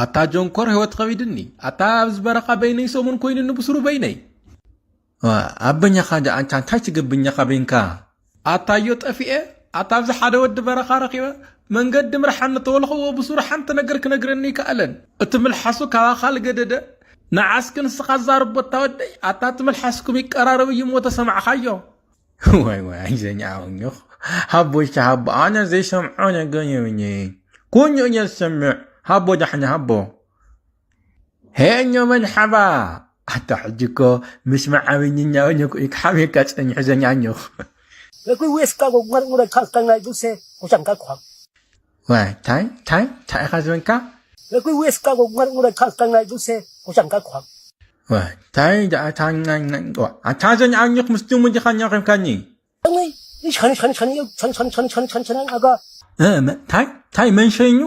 ኣታ ጆንኮር ህይወት ኸቢድኒ። ኣታ ኣብዚ በረኻ በይነይ ሰሙን ኮይኑኒ ብስሩ በይነይ። ዋ፣ ኣበኛኻ ጃ ኣንታ እንታይ ትገብኛኻ በይንካ? ኣታዮ ጠፊኤ፣ ኣታ ኣብዚ ሓደ ወዲ በረኻ ረኺበ መንገዲ ምርሓኒ ተበልኽዎ ብስሩ ሓንቲ ነገር ክነግረኒ ይከኣለን። እቲ ምልሓሱ ካባኻ ልገደደ ንዓስኪ ንስኻ ዛርቦ ኣታ ወደይ፣ ኣታ እቲ ምልሓስኩም ይቀራረብ እዩ እሞ ተሰማዕኻዮ። ዋይ ዋይ ዘኛ ኣውኞኽ ሃቦ ይሻ ሃቦ ኣነ ዘይሰምዖ ነገር የብኝ። ኩሉ እየ ዝሰምዕ። ሃቦ ዳሕኒ ሃቦ። ሄኞ መን ሓባ ኣታ ሕጂ እኮ ምስ መዓብኝኛ ሆኝ እኮ እዩ ክሓብየካ ጸኒሑ ዘኛኞኽ። Request ka go ngwar ngwar ka ka ngai duse ko chang ka kwa. ዋይ ታይ ታይ ታይ ኢኻ ዝበልካ? Request ka go ngwar ngwar ka ka ngai duse ko chang ka kwa. ዋይ ታይ ዳእታ ኣታ ዘኛኞኽ ምስ ድሙ ዲኻ ኛኺምካኒ? Ani ish khani khani khani khani khani khani khani khani khani aga. ታይ ታይ መንሸኙ